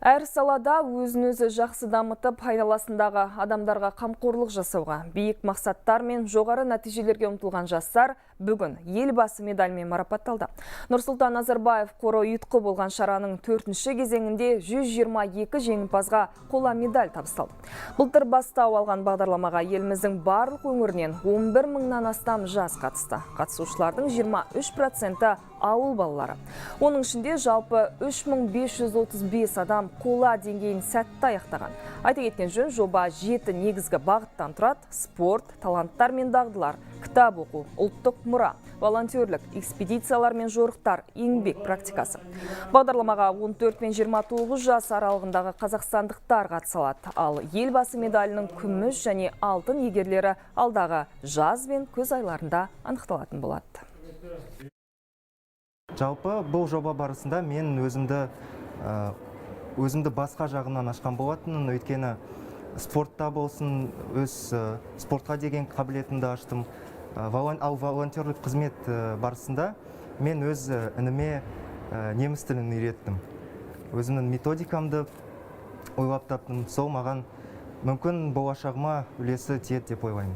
Әр салада өзін өзі жақсы дамытып, айналасындағы адамдарға қамқорлық жасауға, биік мақсаттар мен жоғары нәтижелерге ұмтылған жастар бүгін Елбасы медалімен марапатталды. Нұрсұлтан Назарбаев қоры ұйытқы болған шараның төртінші кезеңінде 122 жеңімпазға қола медаль табысталды. Былтыр бастау алған бағдарламаға еліміздің барлық өңірінен 11 мыңнан астам жас қатысты. Қатысушылардың 23%-і ауыл балалары. Оның ішінде жалпы 3535 адам қола деңгейін сәтті аяқтаған. Айта кеткен жөн, жоба жеті негізгі бағыттан тұрады: спорт, таланттар мен дағдылар, кітап оқу, ұлттық мұра, волонтерлік, экспедициялар мен жорықтар, еңбек практикасы. Бағдарламаға 14 пен 29 жас аралығындағы қазақстандықтар қатыса алады. Ал Елбасы медалінің күміс және алтын иегерлері алдағы жаз бен күз айларында анықталатын болады. Жалпы, бұл жоба барысында мен өзімді басқа жағынан ашқан болатынмын, өйткені спортта болсын, өз спортқа деген қабілетімді аштым. Ал волонтерлік қызмет барысында мен өз ініме неміс тілін үйреттім, өзімнің методикамды ойлап таптым. Сол маған мүмкін болашағыма үлесі тиеді деп ойлаймын.